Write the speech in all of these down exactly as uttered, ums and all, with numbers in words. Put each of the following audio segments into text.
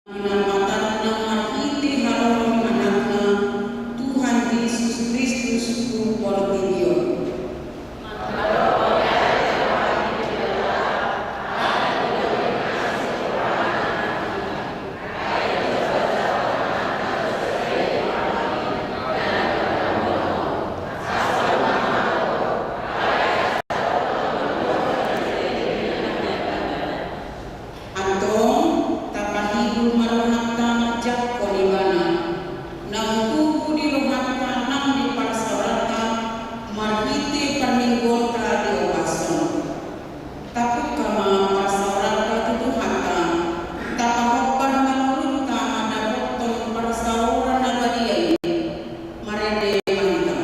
Pinamatangna marhite haroro ni Anakna, Tuhan Jesus Kristus, tu portibi on. Antong tapahibul ma rohanta manjangkon Ibana, naung tubu di rohanta nang di parsaoranta, marhite parmingguonta di ombas on. Tapungka ma parsaoranta tu Tuhanta, tapahombar ma ngolunta mandapothon parsaoran na badia i. Marende ma hita.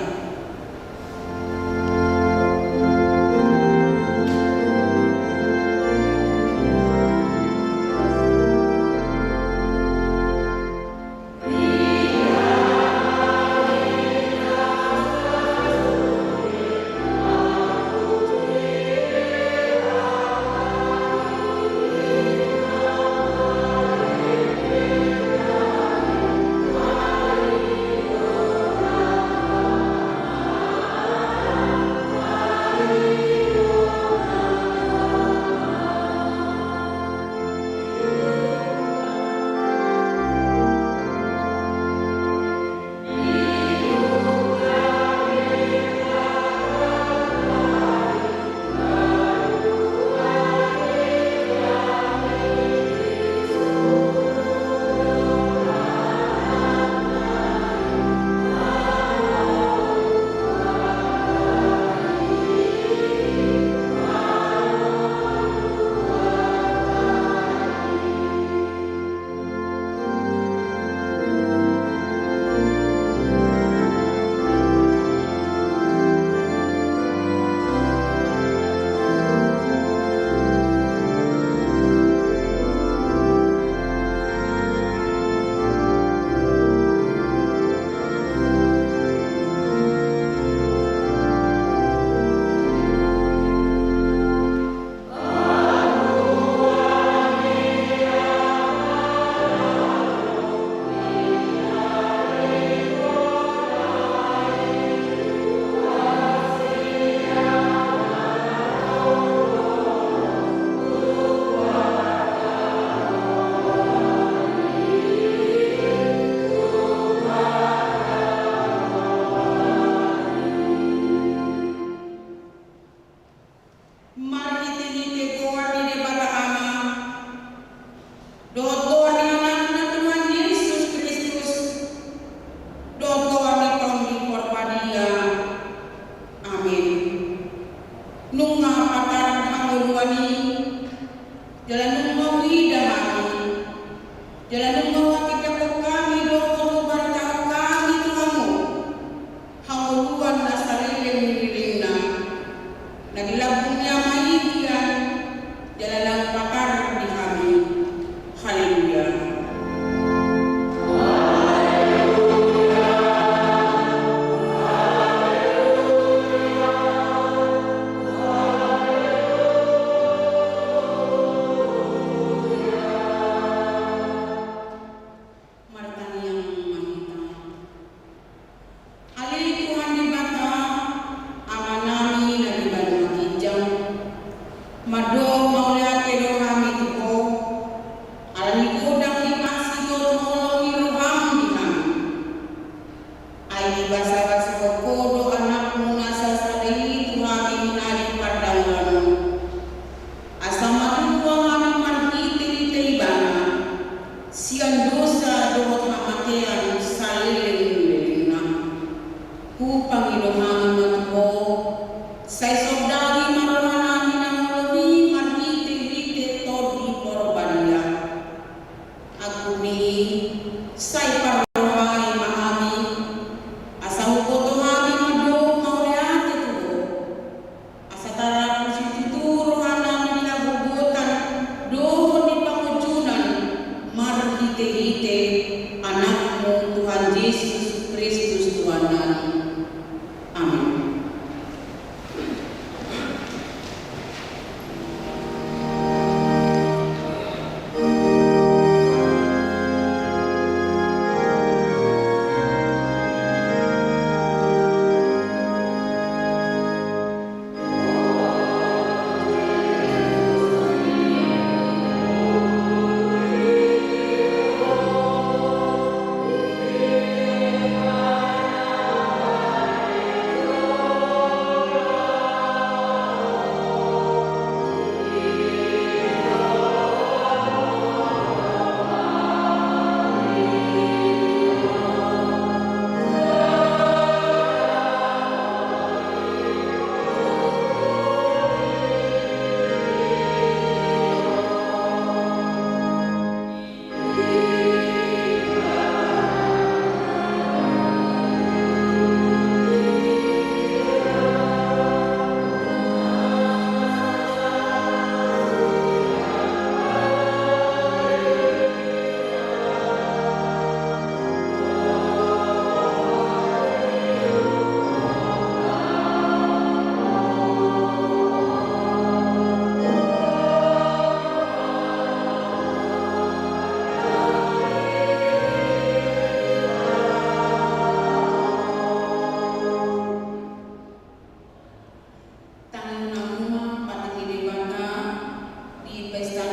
Marhitehite goar ni Debata Ama, dohot goar ni Anakna Tuhan Jesus Kristus, dohot goar ni Tondi Porbadia. Amin. Nunga patar hangoluan i, jala nunga huida hami, jala nunga huhatindangkon hami dohot hubaritahon hami tu hamu hangoluan na saleleng ni riringna, na di lambung ni Ama i hian, jala na patar di hami. Haleluya.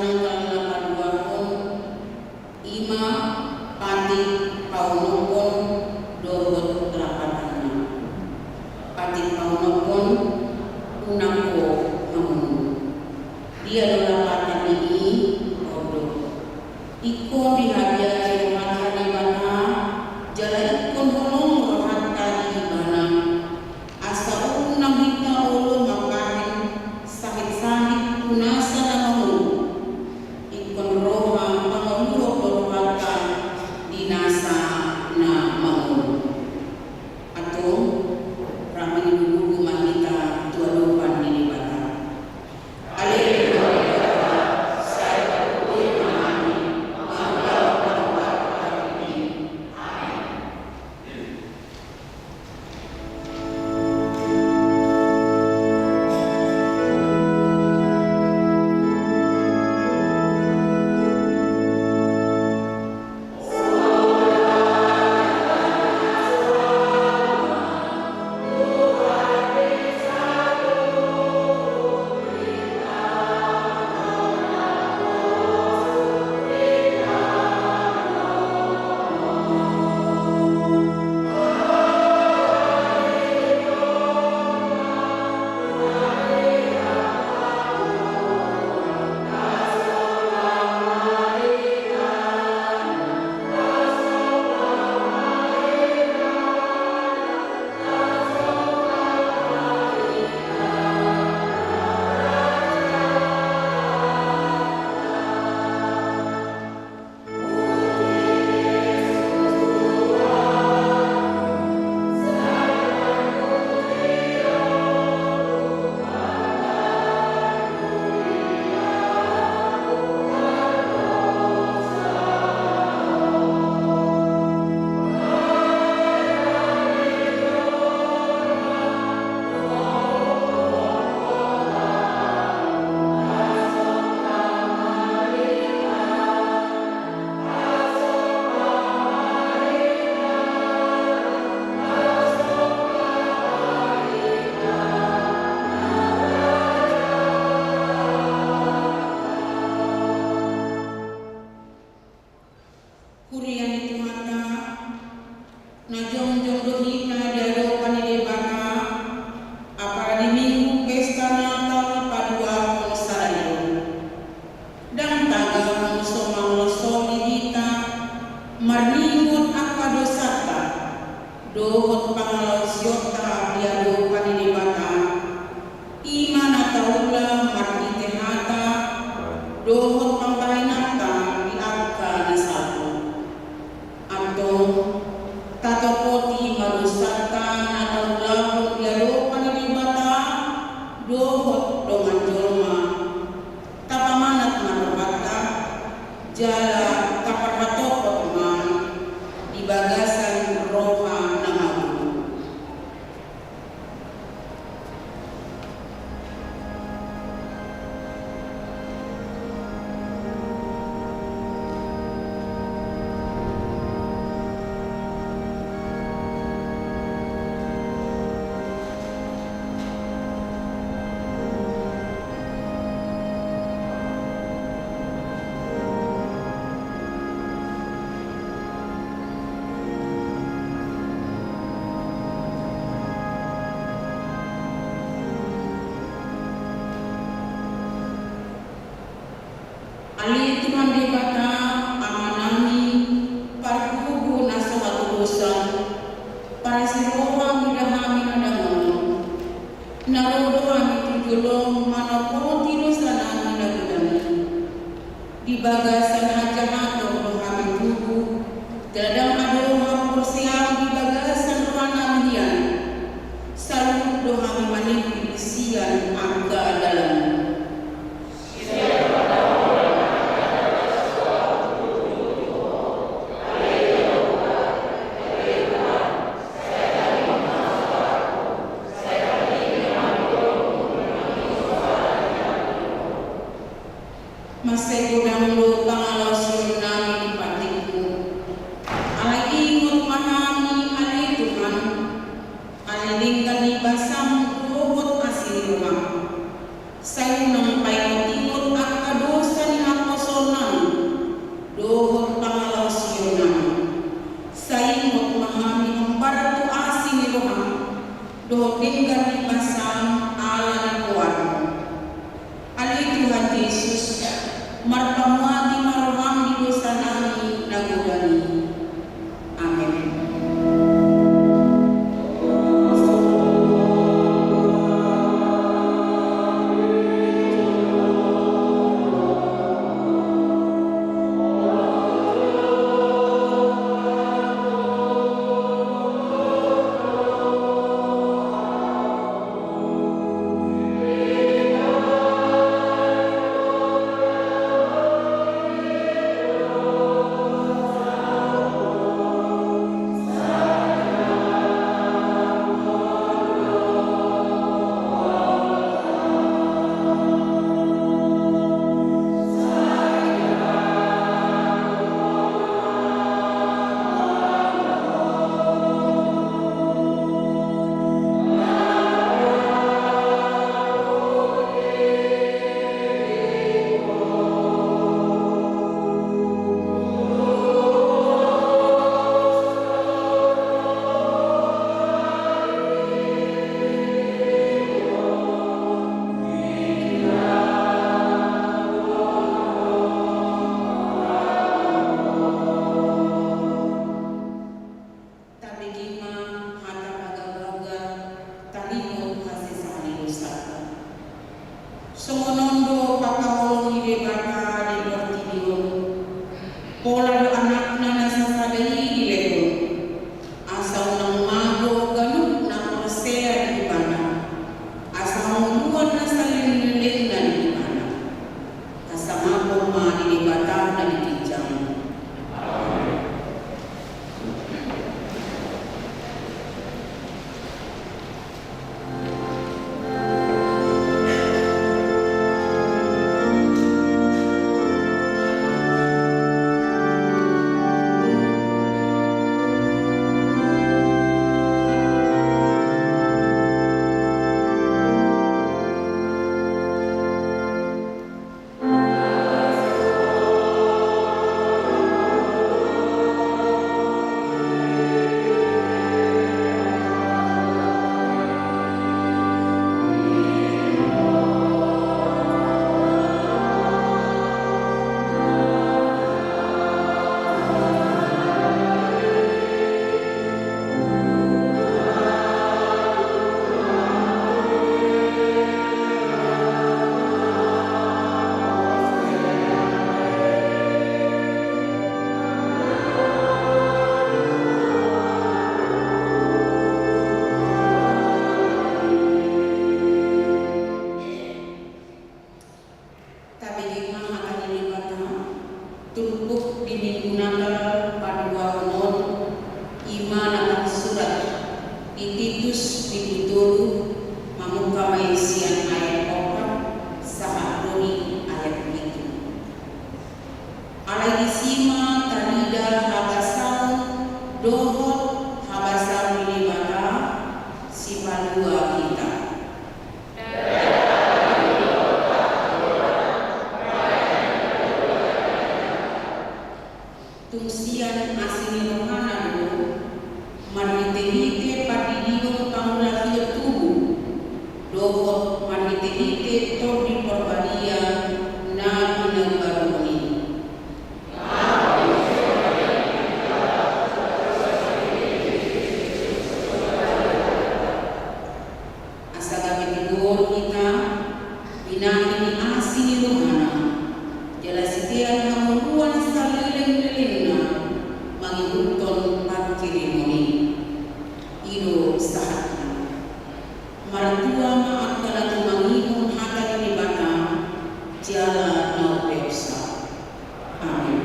Tanggal na paduahon, i ma patik paonomhon dohot lapatanna. Patik paonomhon, unang ho mangolu. Dia do lapatan ni i? On do. Ingkon dihabiari rohanta Debata, jala ingkon holong rohanta di Ibana. Asa unang hita olo mambahen sahit-sahit tu nasa na mangolu. Ingkon roha mangoluhon do rohanta di nasa na mangolu. Antong, rap mangido-ido ma hita tu adopan ni Debata. Ale Debata, sai tarlumobi ma hami mangulahon na hubahen hami. Amen. Huria ni Tuhanta, na jongjong do hita di adopan ni Debata, apala di Minggu pesta Natal paduahon sadari on. Ndang taga molo so mangalosoli hita marningot angka dosanta dohot pangalaosionta di adopan ni Debata, i ma na taula marhite hata dohot pambahenanta di angka na salpu. Antong, tatopoti ma dosanta na taulahon di adopan ni Debata dohot dongan jolma. Tapamanat ma rohanta, jala taparhatopot ma di bagasan roha na mangolu. Ale Tuhan Debata, Amanami, partubu na so hatodosan, parasi roha mida hami na dangol. Na ro do hami tu jolom manopoti dosanami na godang i. Di bagasan hajahaton do hami tubu, jala ndang adong haporseaon di bagasan rohanami hian. Saluhut do hami maningkil sian angka dalanmi. Mansai godang do pangalaosionnami di patikmu. Alai ingot ma hami, ale Tuhan, alai denggan ni basamu dohot asi ni roham. Sai unang paingot-ingot angka dosa ni Amen. Tabege ma hata pagaugauan, taringot hasesaan ni dosanta. Songon on do pangkaholongi Debata di portibi on, pola do Anakna na sasada i dilehon, asa unang mago ganup na porsea di Ibana, asa hangoluan na saleleng ni lelengna di Ibana. Hasangapon ma di Debata na di ginjang. Tabege ma hata ni Debata, turpuk di Minggu Natal paduahon on, i ma na tarsurat di Titus bindu tolu, mamungka ma i sian ayat opat sahat tu di ayat pitu. Alai disi ma tarida habasaon dohot habasaon ni Debata sipalua hita. Tung sian asi ni rohana do, marhitehite pardidion pangulahion tubu, dohot marhitehite Tondi Parbadia na pinabaruhon i. Asa gabe tigor hita, binahen ni asi ni rohana, jala sitean hangoluan saleleng-lelengna, mangihuthon pangkirimon i. I do sahatna. Martua ma angka na tumangihon hata ni Debata, jala na umpeopsa. Amen.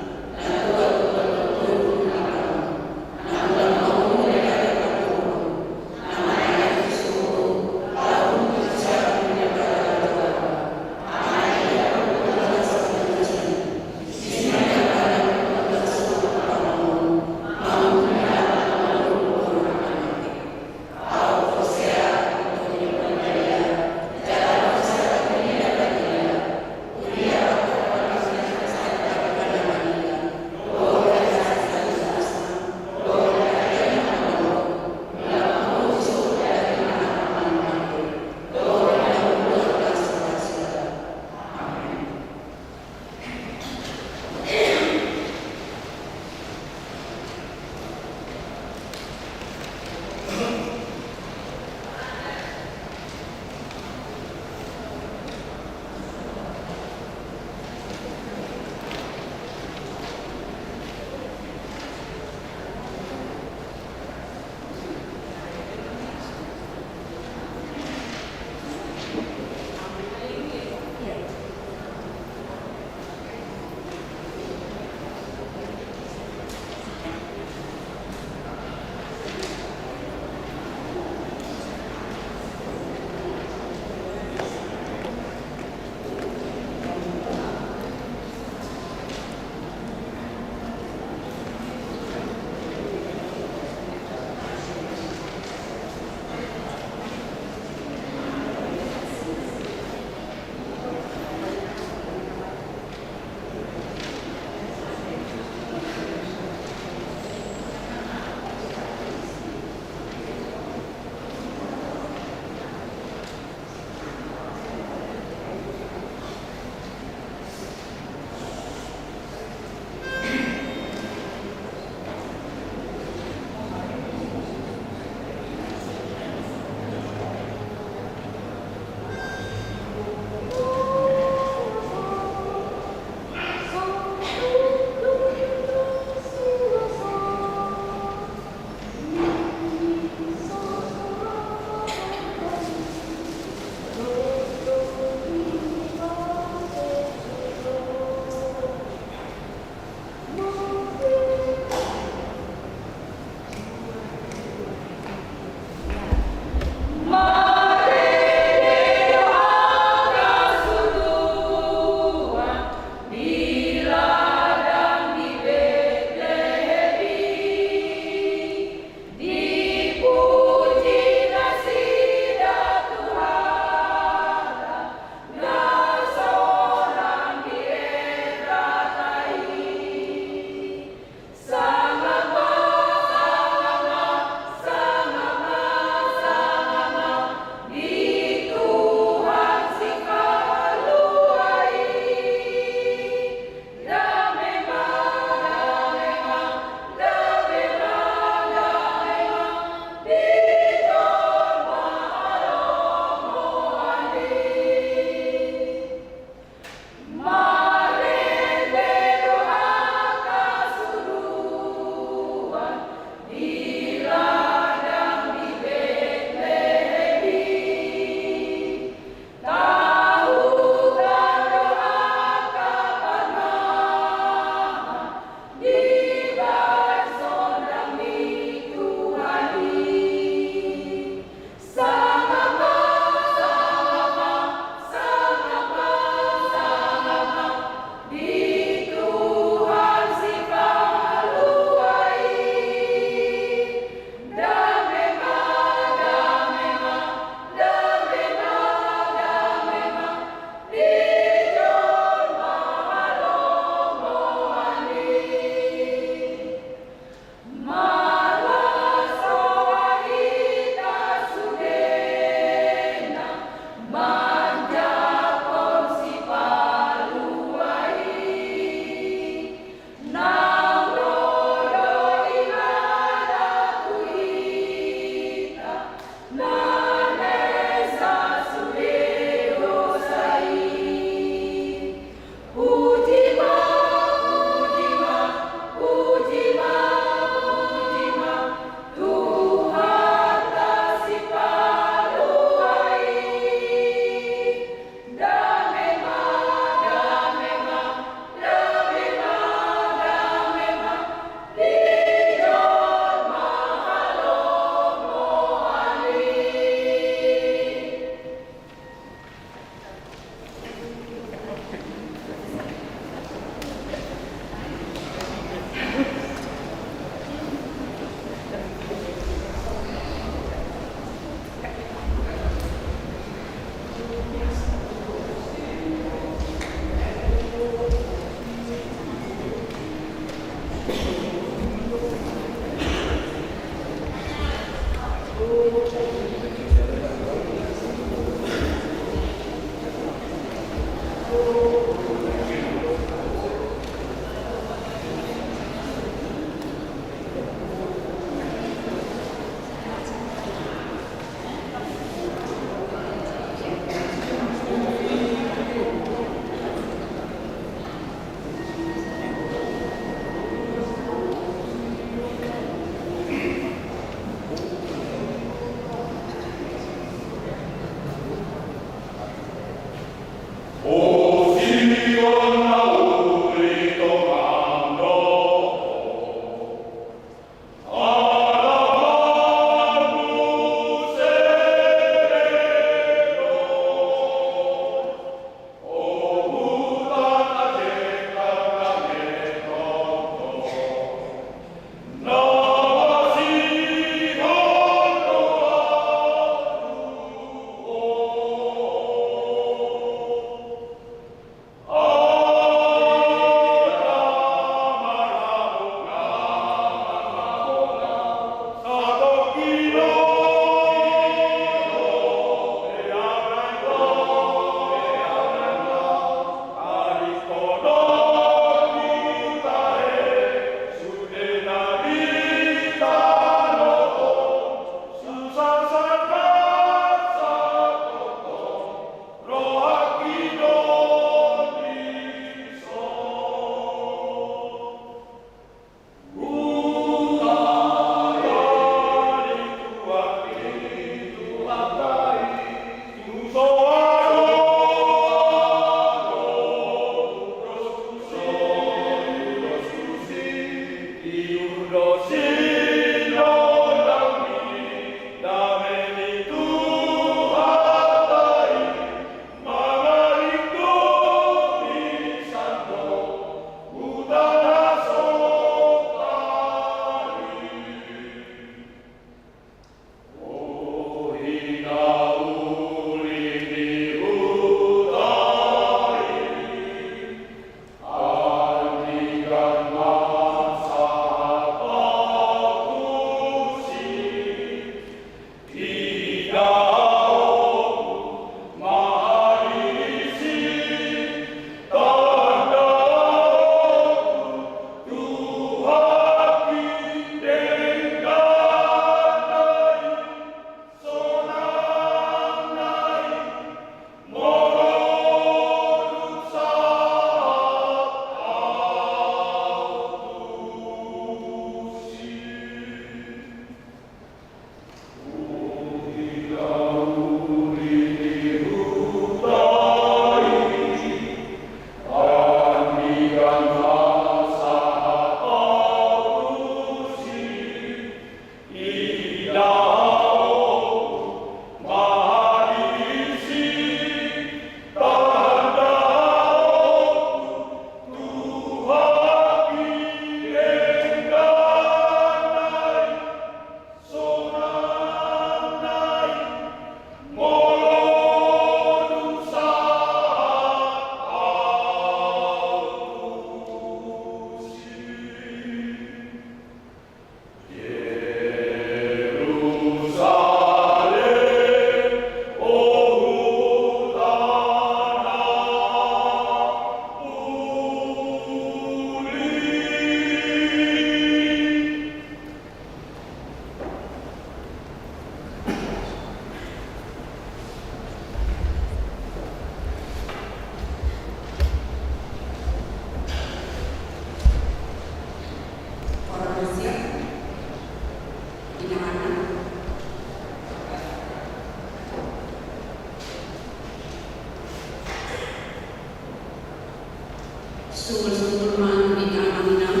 Sungkun-sungkun ma di tangan inang.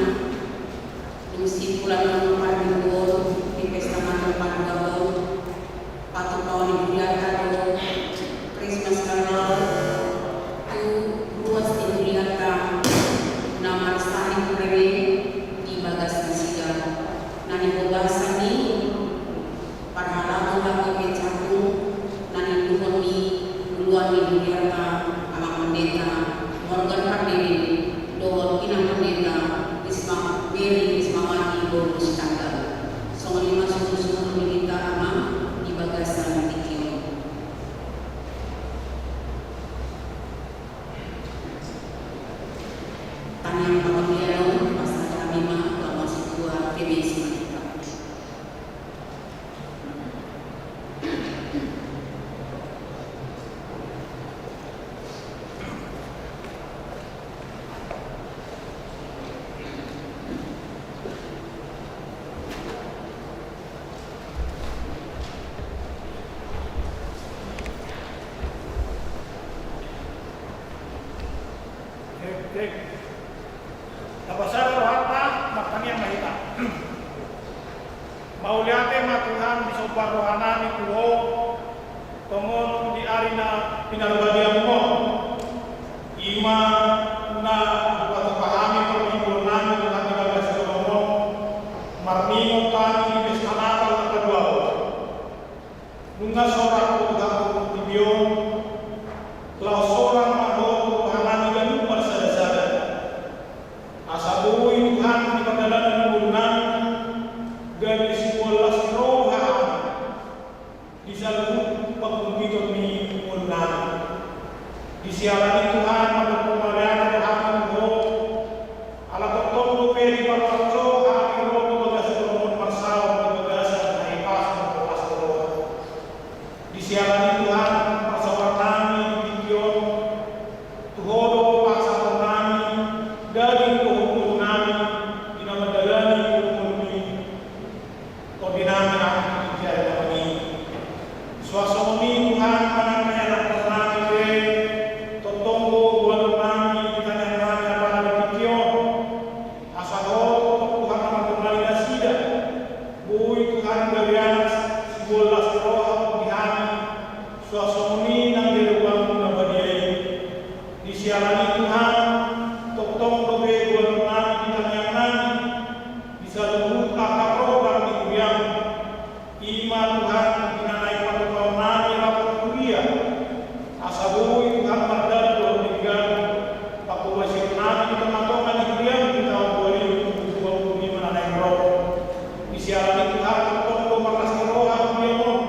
Dung simpul annon parmingguon di pesta Natal Paduahon, patupaon ni hulata do Christmas Carol tu ruas ni hulata na marsaling rere di bagas nasida. Na nibobasan ni parhalado laho pe caku na niluhon ni uluan ni hulata, Amang Pendeta Morgan Pardede dohot Inang Pendeta Risma, Mary Rismawati boru Sitanggang. Songon i ma sungkun-sungkun ni hita, Amang, di bagasan tingki on. Tangiang pangulahon, pasahat hami ma tu Ama Sintua, P B S ma hita. Cek, cek. Tapasada rohanta, martangiang ma hita. Mauliate ma Tuhan, disomba rohanami tu Ho, tongon di ari na pinarbadianMu on. I ma na dipatupa hami parmingguonnami, Tuhan, di bagas joro on, marningot hami di pesta Natal na paduahon. Nunga sorak Ho tu portibi on, laos sorak ma Ho tu rohanami ganup marsadasada. Asa boi, Tuhan, di pardalanan ni ngolunami, gabe simual las ni roha hami di saluhut panghumpiton ni ngolunami. Di siala ni i, Tuhan, mandok pangalean rohami tu Ho, ala tongtong dope diparrohahon Ho hami ro tu bagas joro on marsaor di bagasan hahipason dohot las ni roha. Di siala ni i, Tuhan, parsaorannami di tingki on tu Ho do pasahatonnami, daging dohot ngolunami, di na mandalani ngolunami, tondinami, Amang, di tingki on. Suang songon i, Tuhan, manang ianakhonnami pe, tongtong do boanonnami di tangiangnami apala di tingki on. Asa Ho tongtong, Tuhan, na mandongani nasida. Boi, Tuhan, gabe anak simual las ni roha di hami, suang songon i nang di adopanMu na badia i. Di siala ni i, Tuhan, tongtong dope boanonnami di tangiangnami di saluhut angka program ni huriaM. I ma, Tuhan, di na naeng patupaonnami rapat huria. Asa boi, Tuhan, mardalan dohot denggan panghobasiononnami di tongatonga ni huriaM di taon dua ribu dua puluh lima na naeng ro. Di siala ni i, Tuhan, tongtong do marlas ni roha huriaM on.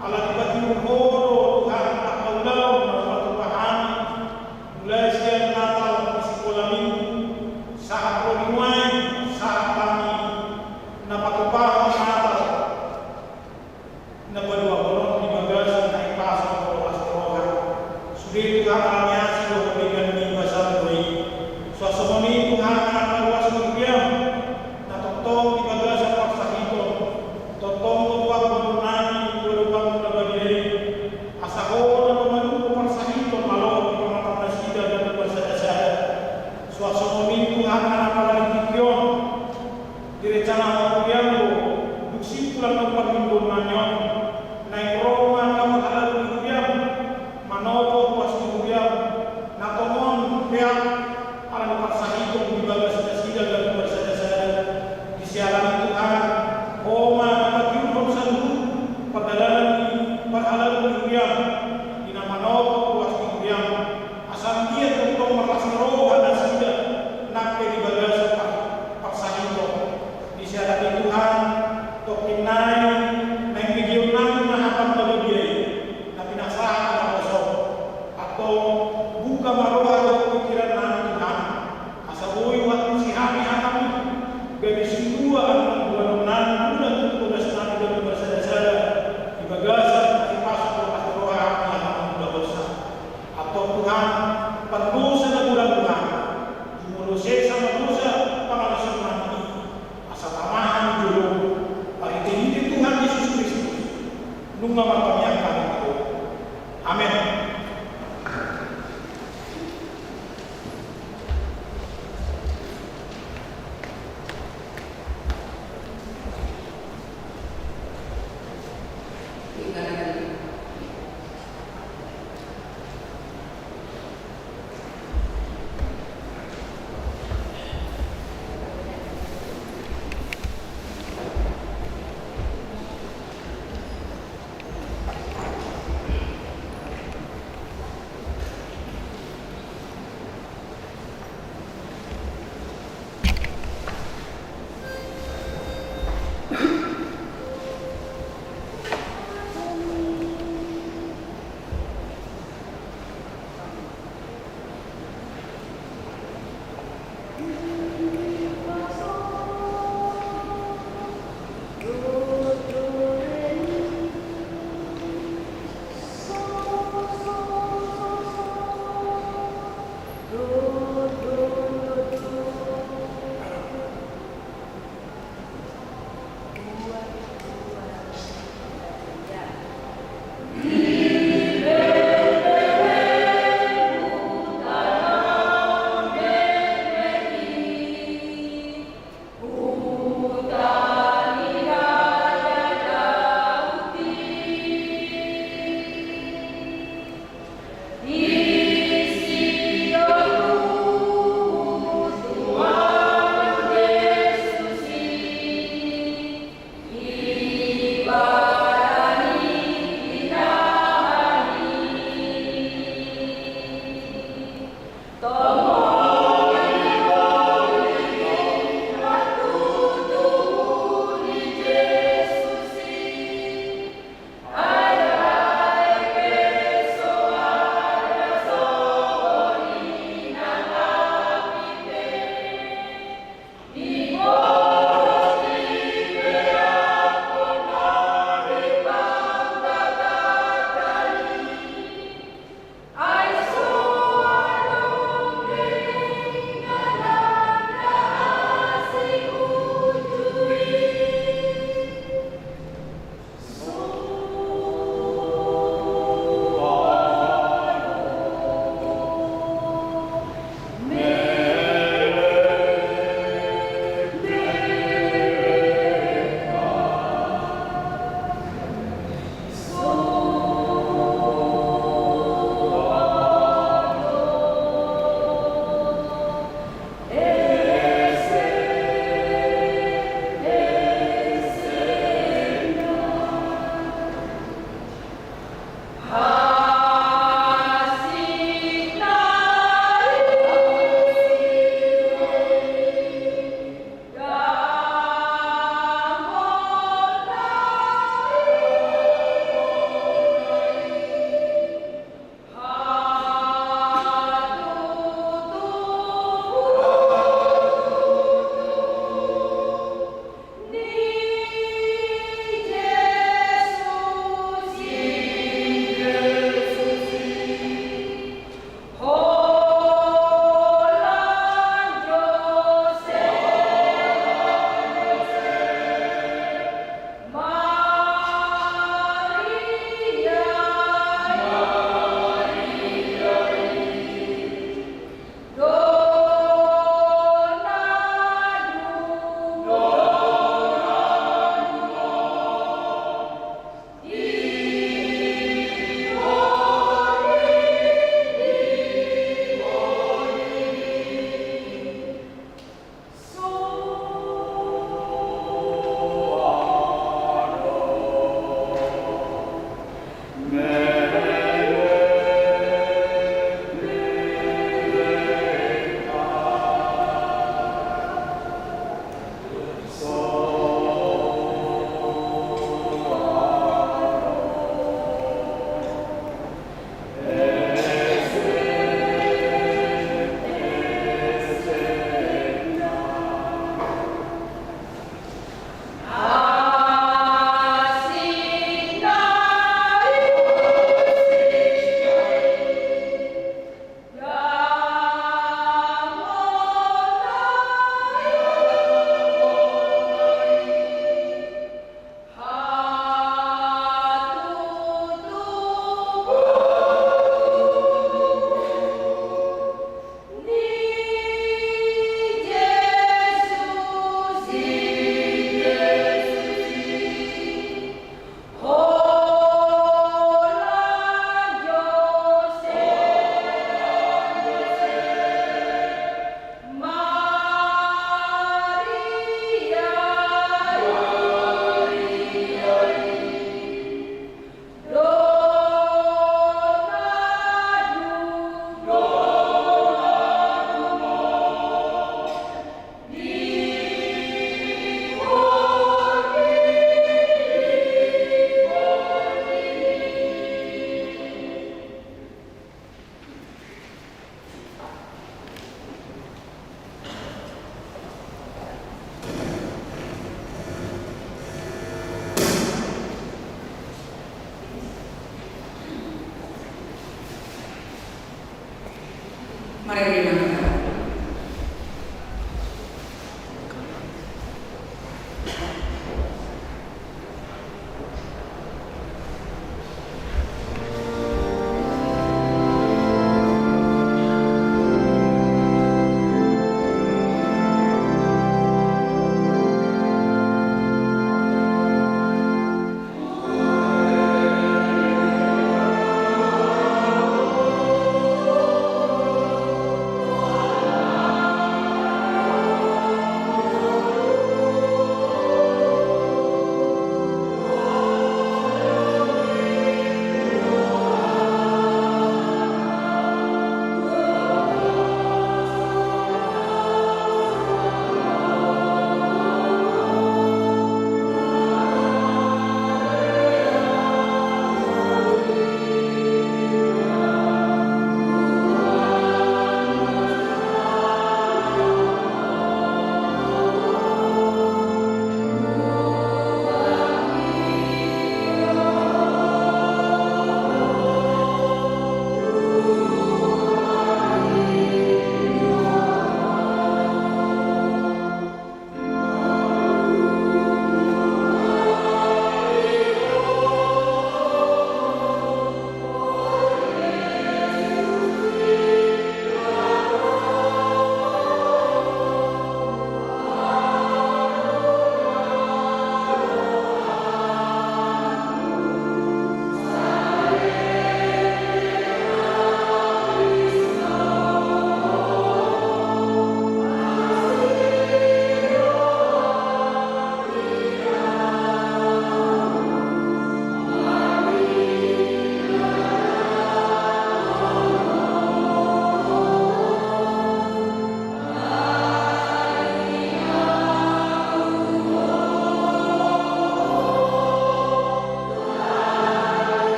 Ala dipatiur Ho do, Tuhan, angka ulaon na hupatupa hami, mulai sian Natal, Minggu Sikola Minggu, sahat ro di nuaeng, sahat hami na patupahon Natal na paduahon on di bagasan hahipason dohot las ni roha. Sude, Tuhan, ala ni asi dohot denggan ni basaM do i. Suang songon i, Tuhan, angka ruas ni huriaM na tongtong di bagasan parsahiton, tongtong do, Tuhan, boanonnami tu adopanMu na badia i. Asa Ho na pamanumpo parsahiton malobi pamatang nasida ganup marsadasada. Suang songon i, Tuhan, nang apala di tingki on, direncanahon huriaM do, dung simpul annon parmingguonnami on, naeng ro ma angka parhalado ni huriaM, manopo ruas ni huriaM, na tongon peak ala ni parsahiton di bagas nasida ganup marsadasada. Di siala ni i, Tuhan, Ho ma na patiurhon saluhut pardalanan ni parhalado ni huriaM, di na manopo ruas ni huriaM. Asa anggiat tongtong marlas ni roha nasida nang pe di bagasan par-, parsahiton. Di siala ni i, Tuhan, tongkin nai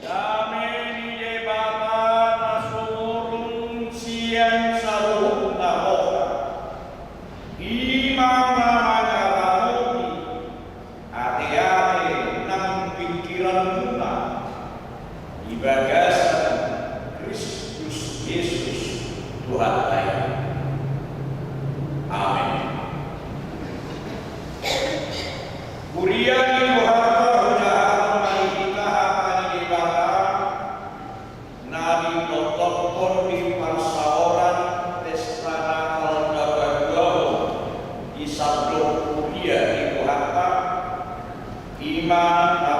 Dame ni Debata na sumurung sian saluhut na roha, i ma na mangaramoti ateate nang pingkiranmuna di bagasan Kristus Jesus Tuhanta i. Amen. Huria ni Tuhanta, hujahaton ma di hita hata ni Debata na ditongtongkon di parsaoran pesta Natal na paduahon di sandok huria ni Tuhanta, i ma na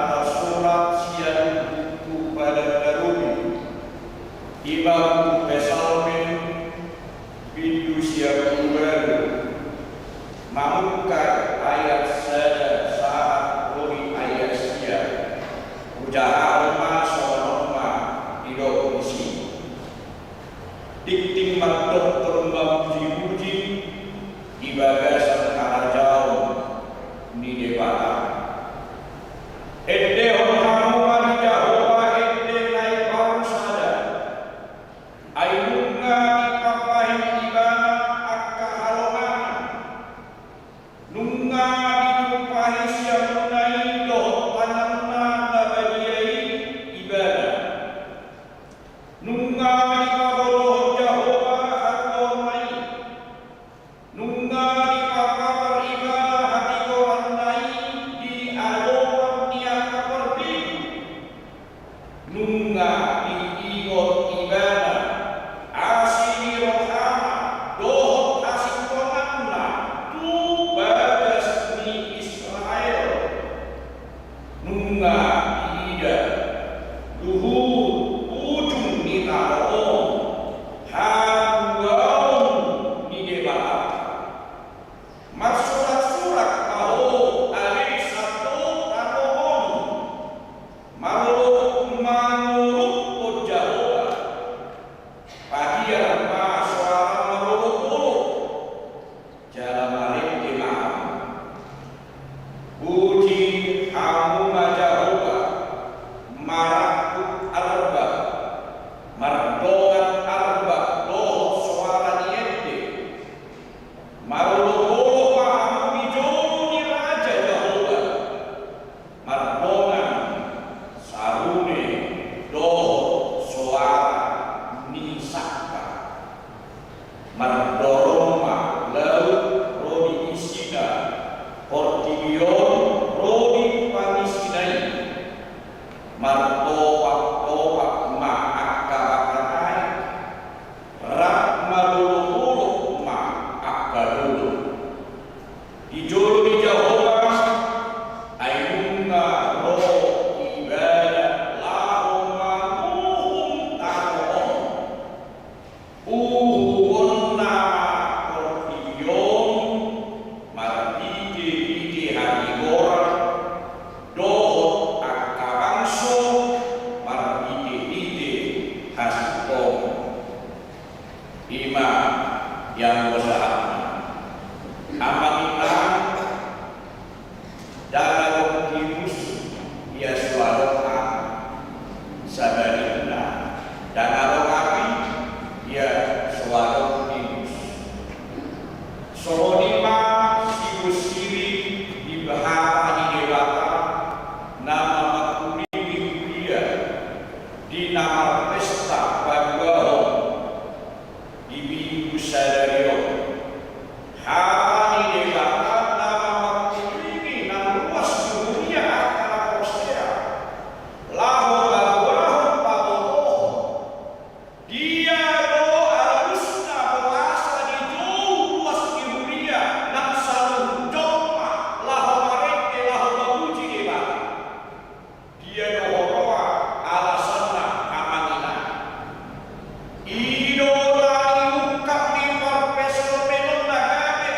dohot mamuji-muji di bagasan harajaon ni Debata. Endehon hamu ma di Jahowa ende na imbaru sada. Ai nunga dipapahi Ibana angka halongangan. Nunga ditumpahi siamunna i dohot tanganna na badia i Ibana. Nunga dipabotohon Jahowa hatigoranna i. Nunga dipapatar Ibana hatigoranna i di adopan ni angka parminggu. Nunga diingot Ibana asi ni rohana dohot hasintonganna tu bagas ni Israel. Nunga diida luhut ujung ni tano on hatuaon ni Debata. Marsuraksurak ma ho ale sandok tano on, marolopolop mangoruphon Jahowa. Pagiar ma soara marolopolop, jala marende ma hamu. Puji hamu ma Jahowa, marangkup arbak, mardongan arbak dohot soara ni ende. Marolopolop ma hamu di jolo ni Raja Jahowa, mardongan sarune dohot soara ni sangkar. Mardorong ma laut ro di isina, portibi on ro di pangisina i. Martopaktopak ma angka bakatai, rap marolopolop ma angka dolok. Di jolo ni Jahowa, ai nunga ro Ibana laho manguhum tano on. Uhuhonna ma portibi on marhitehite hatigoran, dohot angka bangso marhitehite hasintongan. I ma i anggo sahatna. Amang inang, ndang adong timus ia so adong api sabalikna, ndang adong api ia so adong timus. Songon i ma sibunsiring di hata ni Debata na mamangkulingi huria di na marpesta paduahon di minggu sadari on. Hata ni Debata na mamangkulingi na ruas ni huria angka na porsea laho paboahon pabotohon. Dia do alusna boasa dijou ruas ni huria nang saluhut jolma laho marende laho mamuji Debata? Dia do huroha alasanna, amang inang? I do na iungkap ni parpsalmen on na gabe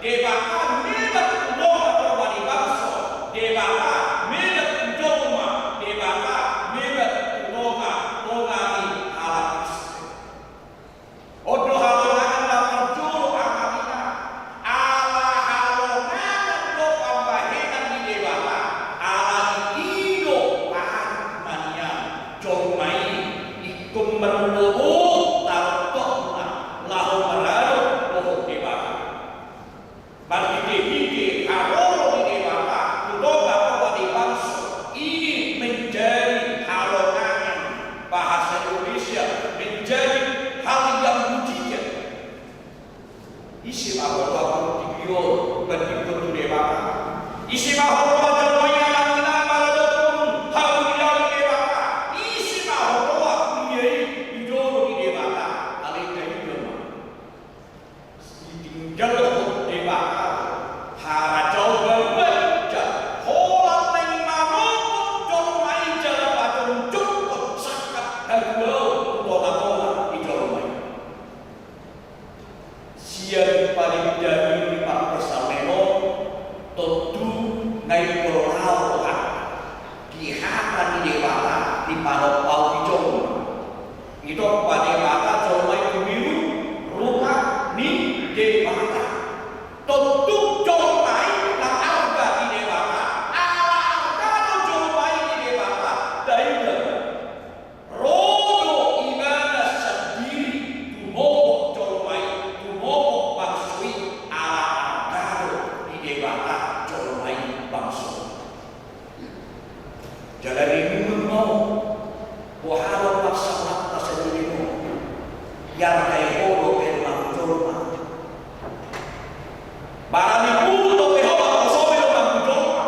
Debata mebat tu tonga-tonga ni bangso, Debata mebat tu jolma, Debata mebat tu tonga-tonga ni halak Kristen. On do halongangan na parjolo, amang inang, ala halongangan do pambahenan ni Debata, alani i do pahan manian jolma i ingkon marlobo taroktokna laho marado dohot Debata. Marhite-hite haroro ni Debata tu tonga-tonga ni bangso, ini menjadi halongangan, bahasa Indonesia, menjadi hal yang mujizat. Ise ma huroha portibi on bandingkon tu Debata? Ise ma huroha jolma i, amang inang, maradophon hamuliaon ni Debata? Ise ma huroha huria i di jolo ni Debata? Alai taida ma, ditinggalhon Debata harajaon banua ginjang, holan naeng manopot jolma i jala pajongjongkon sangkap hatuaon tu tonga-tonga ni jolma i. Sian panindangion ni parpsalmen on, tontu naeng molo laho rohanta di hata ni Debata dipanompaon di jolma. Ditompa Debata jolma i tumiru rupa ni Debata. Tontu jolma i na arga di Debata, ala arga do jolma i di Debata. Taida, ro do ibana sandiri tumopot jolma i, tumopot bangso i, ala arga do di Debata jolma i, bangso. Jala renungan ma on, boha do parsaoranta sadari on, iargai ho dope manang jolma. Barani pulut dope ho manang, bosobe do manang jolma.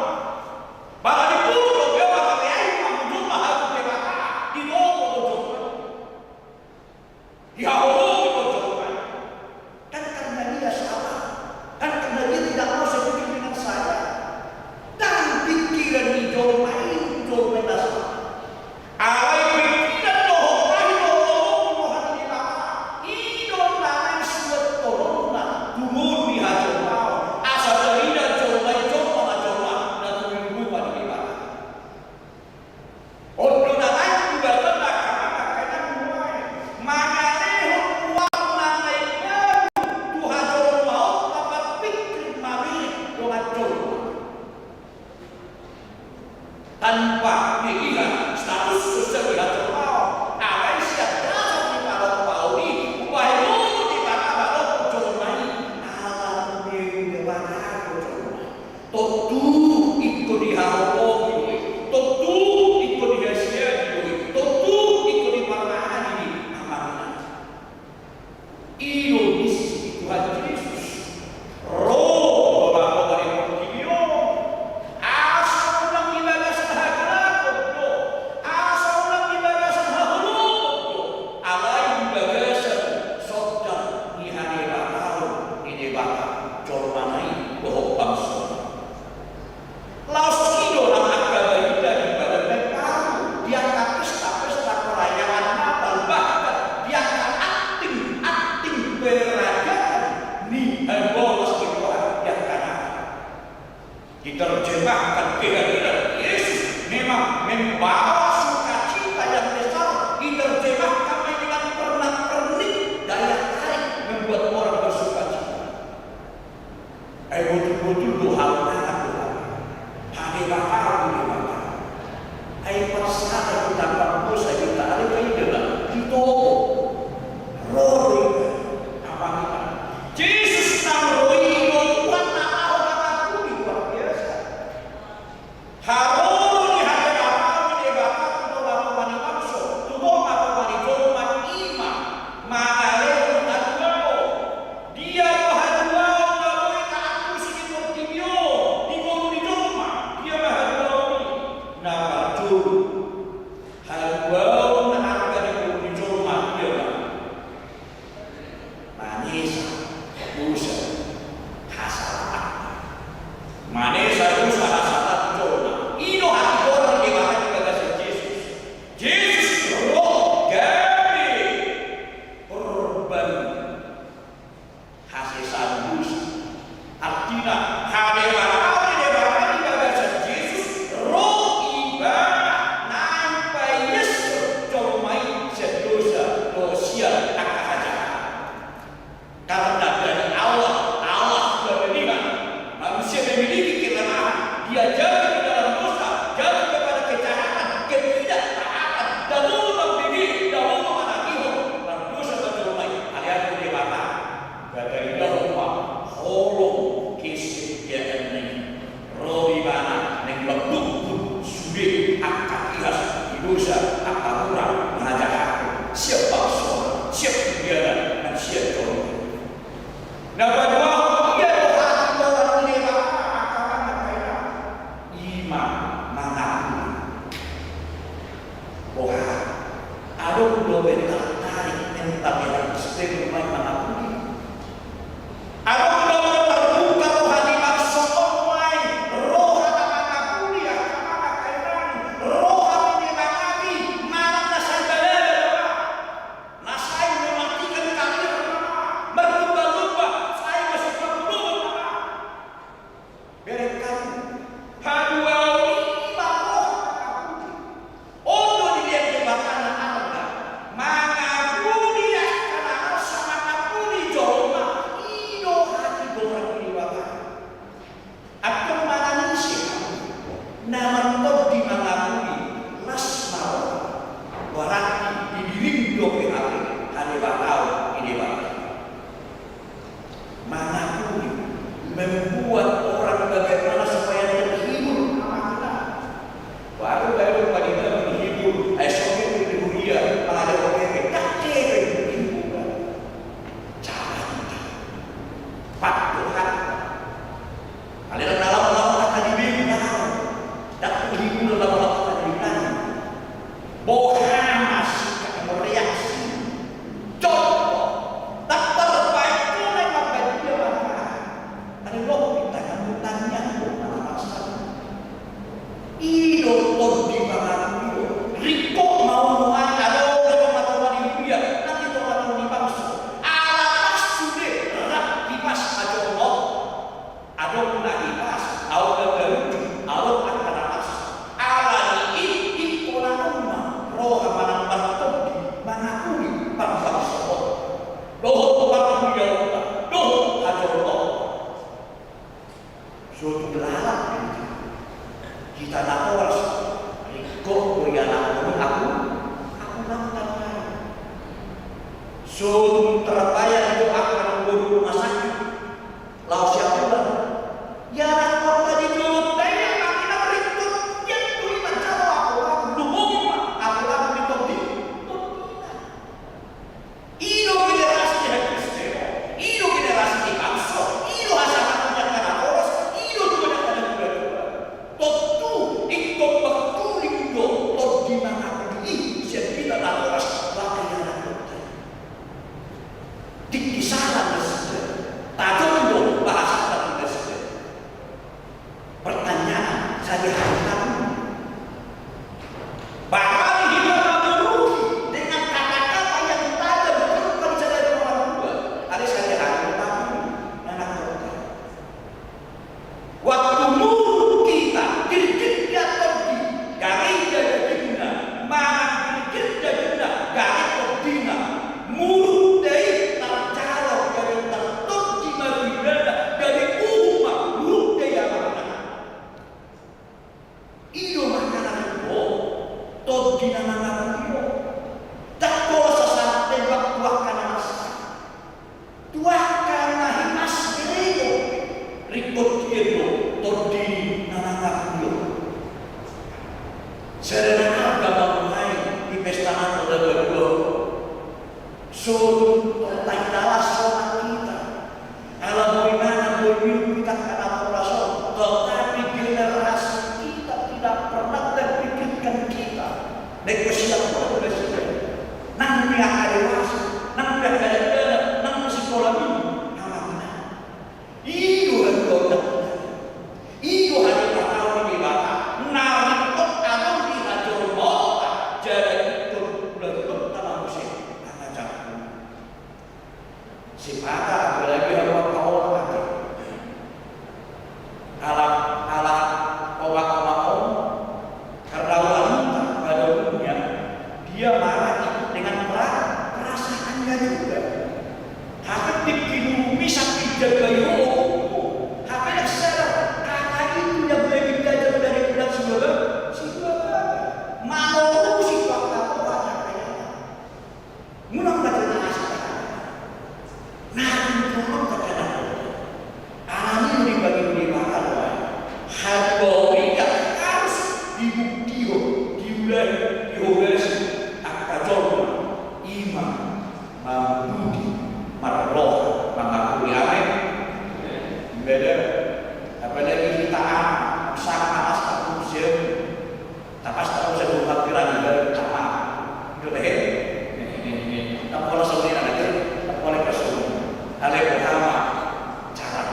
Barani pulut dope ho manang, reai manang jolma, hamu Debata, ditopo do jolma. Dihaholongi do jolma i. Kan karena dia salah. Kan karena dia tidak mau sepikir dengan saya. Kan pikiran ni jolma i, jolma i na salah. Alai pikiran dohot roha ni Debata, i do na naeng suetonna tu ngolu ni hajolmaon, asa tarida jolma i jolma na jolma na tumiru rupa ni Debata. On do na naeng dibahen angka amang, angka inang, nuaeng, mangalehon warna na baru tu hajolmaonta, marpikir mamereng dongan jolma. Tanpa melihat status sosial ni hajolmaon, alai sian dasar ni panompaon i, umbahen ngolu ni Debata manopot jolma i, ala tumiru Debata do jolma i. Tontu ingkon dihaholongi do i, tontu ingkon dihasiadi do i, tontu ingkon diparmahani do i, amang inang. I do misi ni Tuhan Jesus. Ro do Debata di portibi on, asa unang di bagasan hagalagon do, asa unang di bagasan haholomon do, alai di bagasan sondang ni hadebataon ni Debata jolmana i dohot bangsona. Laos i do nang angka barita di Padan na imbaru, di angka pesta-pesta perayaan Natal, bahkan di angka akting-akting perayaan ni hebolas ni roha di angka Natal. Diterjemahkan kehadiran Yesus memang membawa sukacita yang besar, diterjemahkan dengan pernak-pernik, daya tarik membuat orang bersukacita. Ai botul-botul do halongangan do, hadebataan do Debata. Ai parsada do tanpa dosa i, alai taida ma, ditopo. Ro do i, amang inang. Jesus nang ro i do Tuhan na laho mangampuni, luar biasa. Haroro ni hadebataon ni Debata tu tonga-tonga ni bangso, tu tonga-tonga ni jolma, i ma mangalehon hatuaon. Dia do hatuaon na boi taantusi di portibi on? So tung lalap hita natoras, ringkot do ianakhon i ahu, ahu nang tangan. So tung terbayar do angka na di rumah sakit, laos ia pulang. Ianakhonta di jolonta i, anak inang, ringkot dia do i manjalo ahu, ahu lumobi ma ahu, ahu di tondi, tondina. I do generasi ni hakristen, i do generasi ni bangso, i do hasahaton ni angka natoras, i do tua ni angka natuatua. Tontu ingkon mangkuling do tondi mangapuli i sian hita natoras, bahen ianakhonta i. Tingki sala nasida, tajom do bahasanta tu nasida. Pertanyaan, sadihari tabuni? Barani hita mamuruhi dengan kata-kata yang tajam, terutama di sadari matua, alai sadihari tabuni ianakhonta i? Waktu muruk hita, girgir dia tondi, gari dia dagingna, manang girgir dagingna, gari tondina. Muruk dia i tarjalo, jadi tartondi ma tu ibana, jadi uhum ma muruk dia i, anak inang. I do makana ringkot tondi na mangapuli on. Ndang pola sasahat tembak tu angka na marsak, tu angka na hipas, bere do. Ringkot dia do tondi na mangapuli on. Sada na arga ma nuaeng di pesta Natal na baru on. So tung tonta i talas sonang hita. Ala boi mangan boi minum hita angka natoras on, tetapi generasi kita tidak pernah terpikirkan kita. Baik pe siapa pun sudah, nang pe angka dewasa, nang pe angka dakdanak, nang pe sikola minggu, anak inang. I do haluaon na i, i do haluaon ni Debata na ringkot adong di hajolmaonta, jala ingkon hulahulanta ma muse mangajarhon. Sipata apalagi haluaon ate. Ala, ala omak-omak on, karena wanita pada umumnya, dia marah itu dengan pera-, perasaannya juga. Hape tingki nurung i sampe jaga i ho, hape ndang sadar kata itu yang lebih tajam dari pedang sibaga, sibaga. Manorusi tu angka roha na kaya. Unang ma jala na asing. Na tingki nurung kata na. Alani i do dibagi Debata do ai. Haluaon i harus dibuktihon, diulahi, dihobasi angka jolma, i ma mambudi, marroha mangapuli. Amen. Ibadah, apalagi hita anak, sanga anak, sanga siap. Tapastor, asa dua hatiran, ibadah utama. Ido tehe. Tapola saudara aja, tapola kasih. Ale pertama, cara.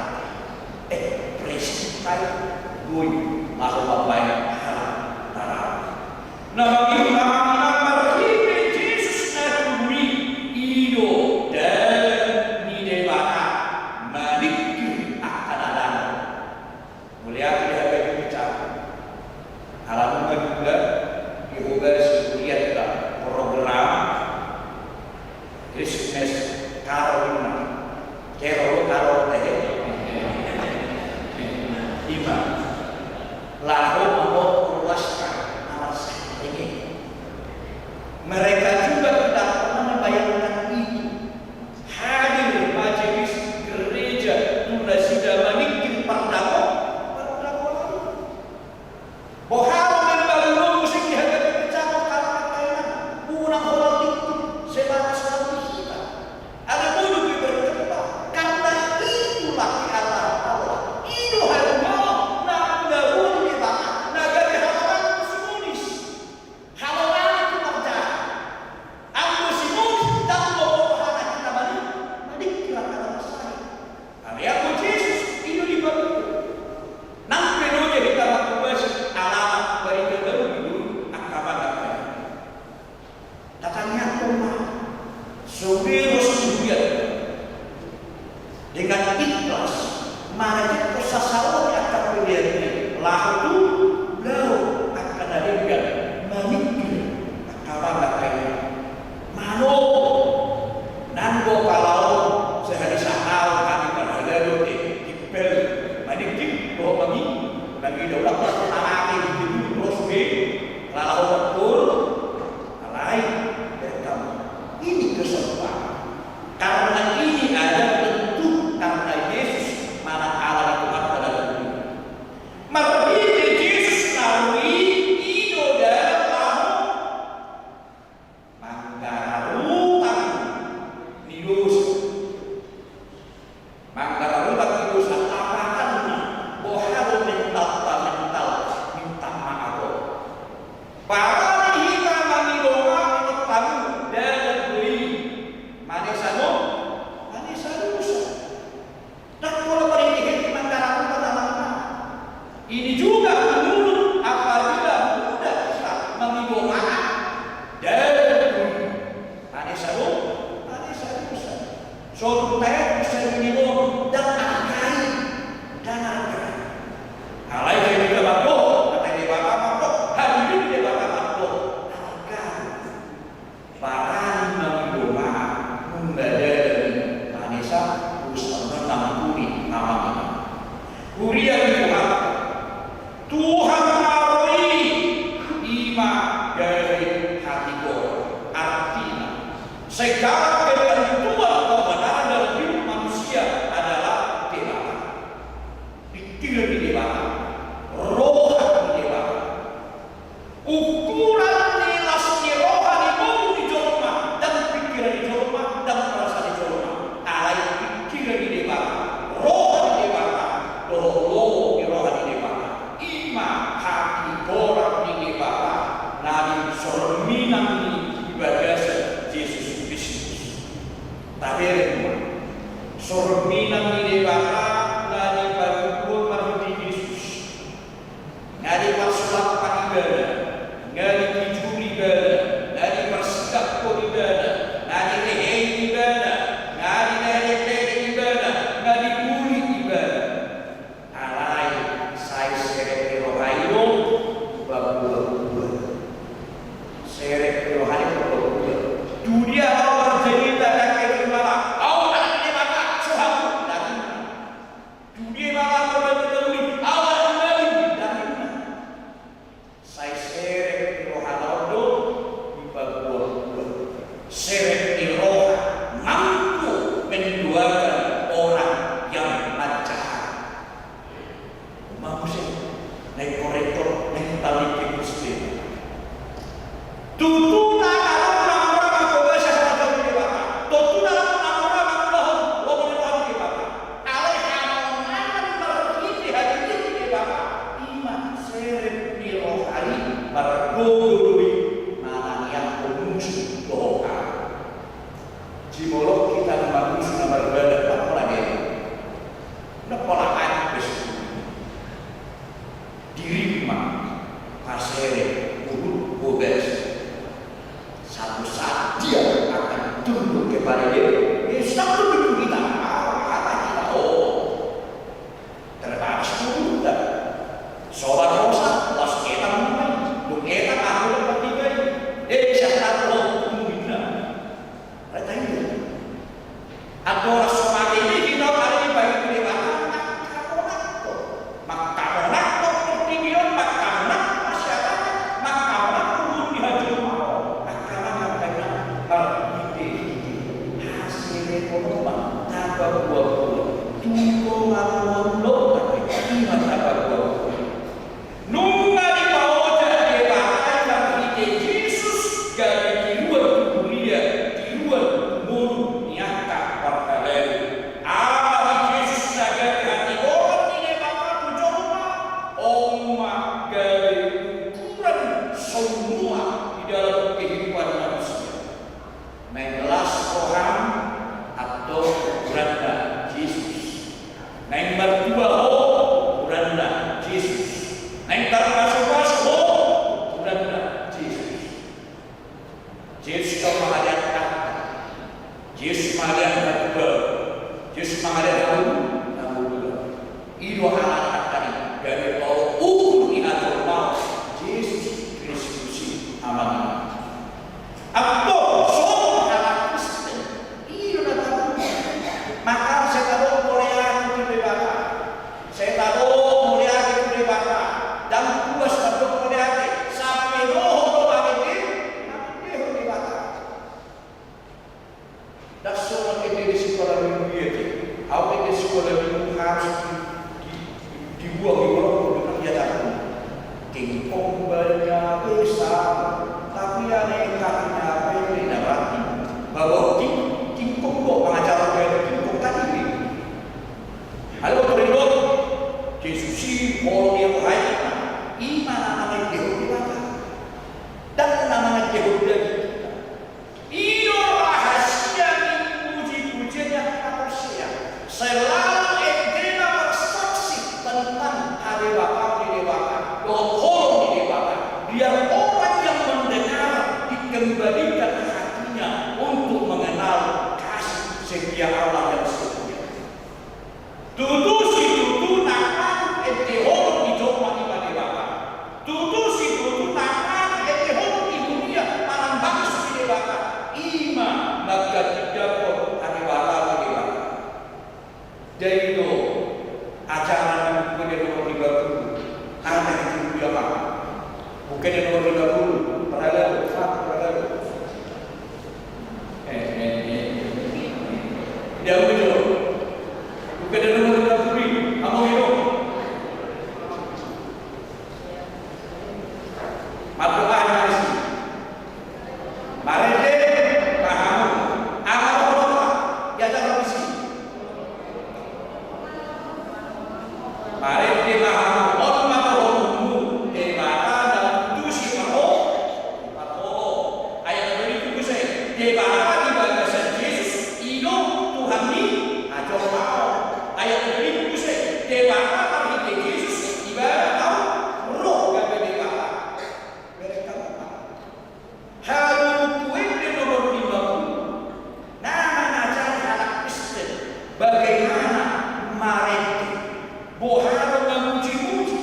Eh, prinsip kai, boi, laho mambaen hal tarawih. Na mangihut amang inang, marhite Jesus na tubu i, i do dalan ni Debata maningkir angka na dangol. Mauliate di hape bicara. Ala nunga juga dihobasi kuliah program Christmas Carol, i ma. Carol, Carol tehe. I ma. Laho mamboan ruas ka, na marsak tehe. Ini juga menurut apabila mudah kita mengibadah, dan Vanessa do, Vanessa dosa. So, tahe bisa mengibadah, dan argai, dan argai. Alai jadi kita mampu, kata Debata mampu, hari ini Debata mampu, argai. Barani mangido maaf, nunga dada ni Vanessa, usaha mengampuni amang. Huria ni Tuhan, Tuhan ma ro i, i ma gabe hatigoran. Artina, segala ketentuan kebenaran dalam hidup manusia adalah Debata. Pikiran ni Debata, roha ni Debata. Ukuran ni las ni roha ni ngolu ni jolma, ndang pikiran ni jolma, ndang perasaan ni jolma. Alai pikiran ni Debata, roha ni Debata, dohot lomo ni roha ni Debata. I ma hatigoran ni Debata na di sorminang ni di bagasan Jesus Kristus. Tabereng ma, sorminang ni Debata na dipajumpang marhite Jesus. Nga diparsulak ibana, nga dipijur ibana, nga diparsidakkon ibana, nga direhei ibana, nga diledelede ibana, nga diuli ibana. Alai sai serep ni roha i do dipaboa-boa. Serep ni roha i dipaboa-boa. Tu dia ahu marjarita, dang ketu mala, ahu anak ni Debata, so hamu, dang ninna. Tu dia mala marbanta uli, ahu anak ni malim, dang ninna. Sai serep ni rohana on do dipaboa-boa. Serep ni roha mampu menduakan orang yang manjahat. Manusia, naik korektor, naik tali ke Kristen. Tutu na adong na mura mangkobasi harajaon ni Debata. Tutu na adong na mura mangulahon lomo ni roha ni Debata. Alai hamonangan marhite hadirin ni Debata, i ma serep ni roha i margogo do i manangiangkon musu dohot ahu. Jumolo hita na marmusu na marbadan, ndang pola deba. Ndang pola adat bes. Dirim ma paserep, huhut, hobas. Satu saat dia akan tunduk kepada Debata. Dia sudah tunduk tu hita. Ah, hata hita, oh. Terbatas tu hita. Sobar rosa, las etan mulai. Dung etan aku dapat tiga ini. Eh, siapa tahu, oh, tunggu hita. Reta ini. Andorang so mate i, hita on ari ni bayu ni Debata, mangkamonangkon. Mangkamonangkon portibi on, mangkamonangkon masyarakat, mangkamonangkon ngolu ni hajolmaon. Angka amang, angka inang, marhitehite haserepon on ma tapaboa-boa. Tu tonga-tonga ulaonta pe, i ma tapaboa-boa. Nunga dipaojak Debata i marhite Jesus gabe tiruan tu huria, tiruan tu ngolu ni angka parhalado. Ala ni Jesus na gabe hatigoran ni Debata tu jolma, on ma gabe ukuran saumur di dalam kehidupan manusia. Naeng las roham, antong ukuranna Jesus. Naeng martua ho, ukuranna Jesus. Naeng tarpasupasu ho, ukuranna Jesus. Jesus do mangalean arta. Jesus mangalean hatuaon. Jesus mangalean hamu, hamu. I do halak angka i, gabe tolok ukur ni hajolmaon Jesus Kristus i, amang. Antong songon halak Kristen, i do na tabuka. Maka sai tadok mauliate tu Debata. Sai tadok mauliate tu Debata. Ndang puas tadok mauliate, sampe dohot do na ende, na endehon Debata. Ndang songon ende di sikola minggu i ate. Ahu ende sikola minggu harus di, di, di, dibuang di bolong, di tengah jalan. Tingkong banyak desa, tapi aneh kakinya pendek, na berarti bahwa ting-, tingkong do mangajar dari tingkong tadi. Halo, Ridho, Jesus i, molo dia roha i, i ma na mangendehon Debata. Ndang na mangendehon daging hita. I do rahasia ni puji-pujian ni angka na porsea. Selalu endena marsaksi tentang hadebaton ni Acara di buku ende nomor lima puluh. Anak itu dia, Pak. Buku ende nomor lima puluh. Paralel, Pak, paralel. Eh, eh, eh. Dia begitu. Buku ende nomor lima puluh. Kamu hidup. Mardoa di sini. Marende ma hamu, angka na hurang, ia tarabisi. Marende ma hamu, on ma dohononmu, Debata na tusi parho-, parholo. Ayat na dua puluh tujuh, Debata di bagasan Jesus, i do Tuhan ni hajolmaon. Ayat na dua puluh tujuh, Debata marhite Jesus, ibana naung ro gabe Debata. Bereng hamu ma. Hal buku ende nomor lima puluh. Na mangajari halak Kristen bagaimana marende, boha do mamuji-muji.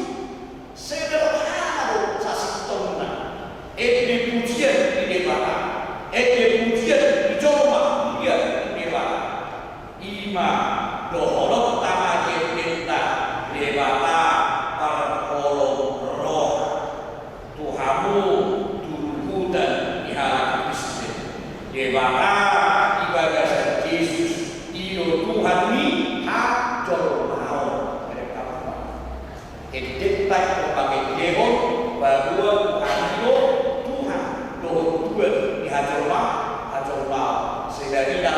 Sederhana do sasintongna. Ende pujian di Debata, ende pujian di jolma, ia di Debata. I ma dohononta ma endenta Debata parholong roha. Tu hamu, tu luhutan ni halak Kristen, Debata di bagasan Jesus, i do Tuhan ni hajolmaon. Endenta i do mangendehon bahwa Tuhan i do Tuhan dohot Tuhan ni hajolma-, hajolmaon. Sedari ida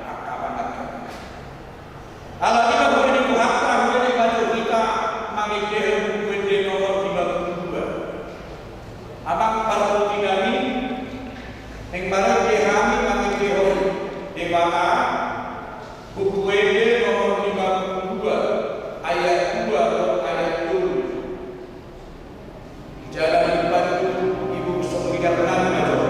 angka pangantusi. Alani i ma, huria ni Tuhanta, huria ni Tuhanta, mangendehon buku ende nomor lima puluh dua. Amang parpudi nami, naeng marende hami mangendehon Debata, buku ende nomor lima puluh dua, ayat dua dohot ayat tolu. Jala dibantu ibu songon i, karena na jolo.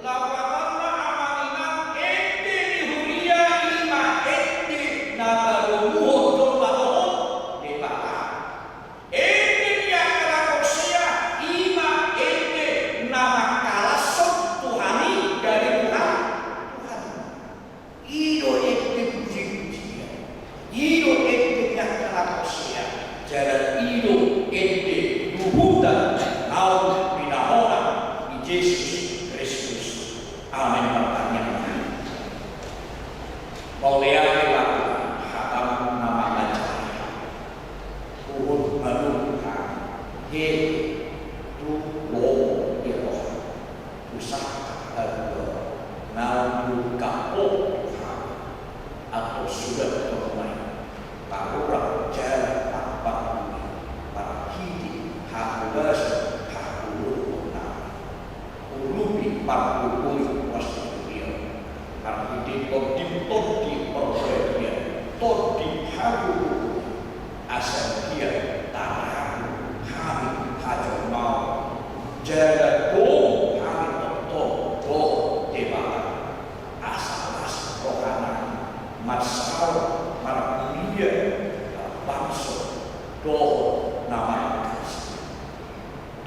Lapatanna, amang inang, ende ni huria i ma ende na padomuhon jolma dohot Debata. Ende ni angka na porsea i ma ende na mangkalashon Tuhan i gabe Tuhan. Tuhan. I do ende puji-pujian. I do ende ni angka na porsea. Jala i do ende luhutan naung pinahona ni Jesus Kristus. Amen. Martangiang ma hita. Mauliate ma Tuhan, hataM na Asa dia tarapu hami hajolmaon, jala dohot hami tongtong dohot Debata, asa las rohanami marsaor marmulia, marbangso dohot na marangkasa.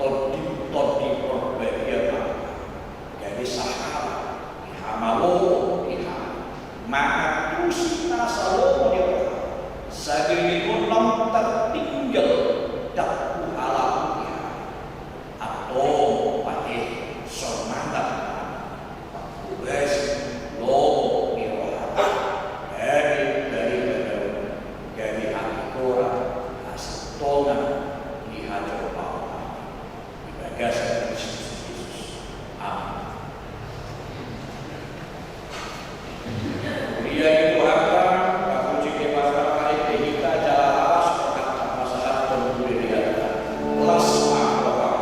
Tondi-tondi Porbadia ma gabe sahala ni hamaloon di hami, mangantusi nasa lomo ni roha, sagelingon lam tartinggal dappu halamu di hami. Antong pahe sonang hami mangkobasi lomo ni roha, gabe gabe gabe gabe hami tora asa tonga di hajolmaon nami. Di bagasan Kristus Jesus. Amin. Huria ni Tuhanta, tapuji Debata, marende hita jala las rohanta pasahathon tu Debata. Las ma roham.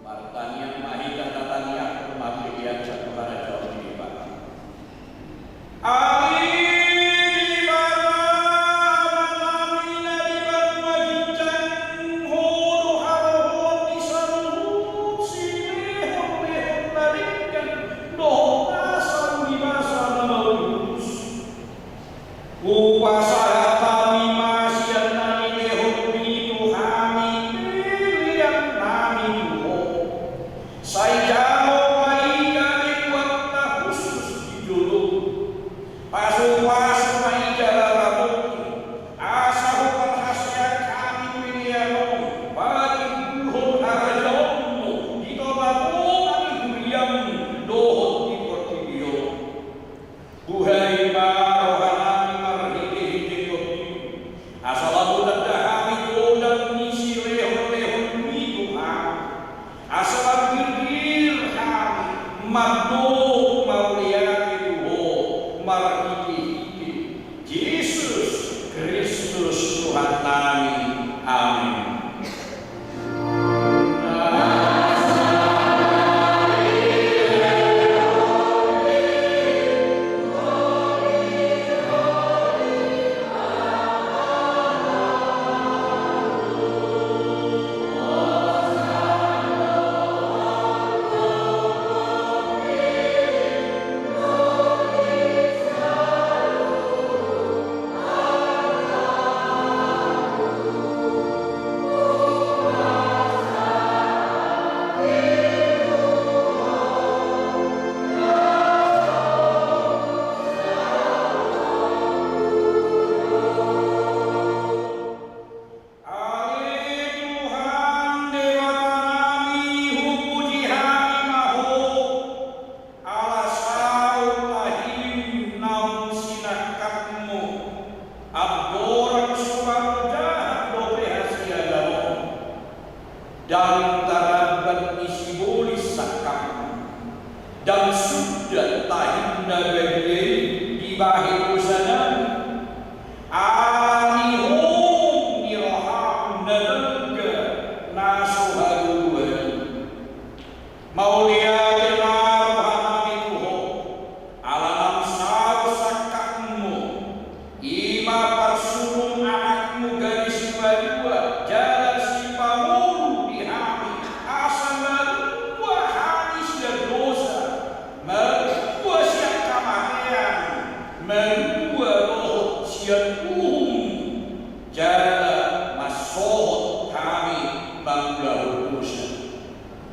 Martangiang ma hita, tatangianghon ma hita di atas harajaon ni Debata. Ale Debata, Amanami na di banua ginjang, Ho do harohoon ni saluhut silehonlehon na denggan dohot na saluhut ni basa na maulus. Hupasahat hami ma sian na nilehonmi tu hami peleannami tu Ho. Sai jalo ma i gabe buat na hushus di jolom. Pasupasu ma i jala Andorang so marjahat dope hasialan on, ndang tarambat ni sibolis sangkapmu, ndang suda tahinna badia i dibahen dosanami. Ala ni hohom ni roham na denggan na so haduan i. Mauliate ma rohanami tu Ho, ala naung saut sangkapmu, i ma parsulung anakmu gadis sipajual jala sipangolu di hami, asa malua hami sian dosa, malua sian hamatean, malua dohot sian uhum, jala mansohot hami mangulahon dosa.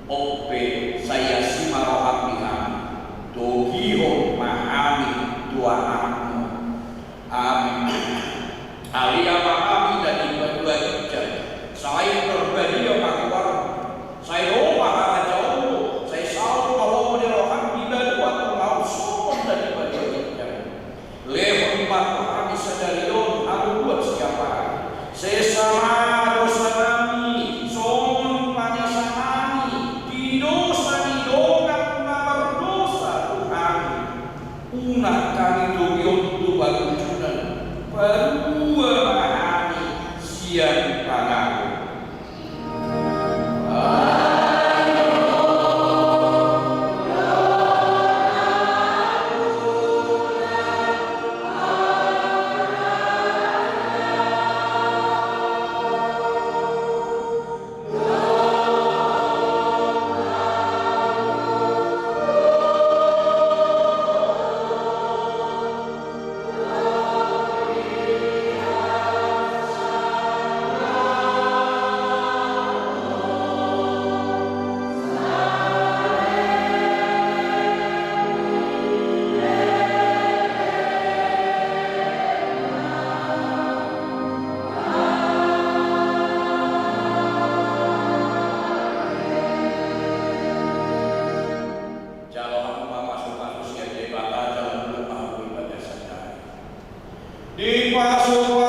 On pe sai asi ma roham di hami, togihon ma hami tu anakmu. Amin. Alea ma hami na di banua ginjang, sai parbadia ma goarmu, sai ro ma harajaonmu, sai saut ma lomo ni roham di banua tonga on songon na di banua ginjang. Lehon ma tu hami sadari on hangoluan siapari. Sesa ma dosanami songon panesanami di dosa ni dongan na mardosa tu hami. Unang hami togihon tu pangunjunan. Palua ma hami sian pangago. Jalo hamu ma pasupasu sian Debata jala molo ma hamu di bagasan dame. Dipasupasu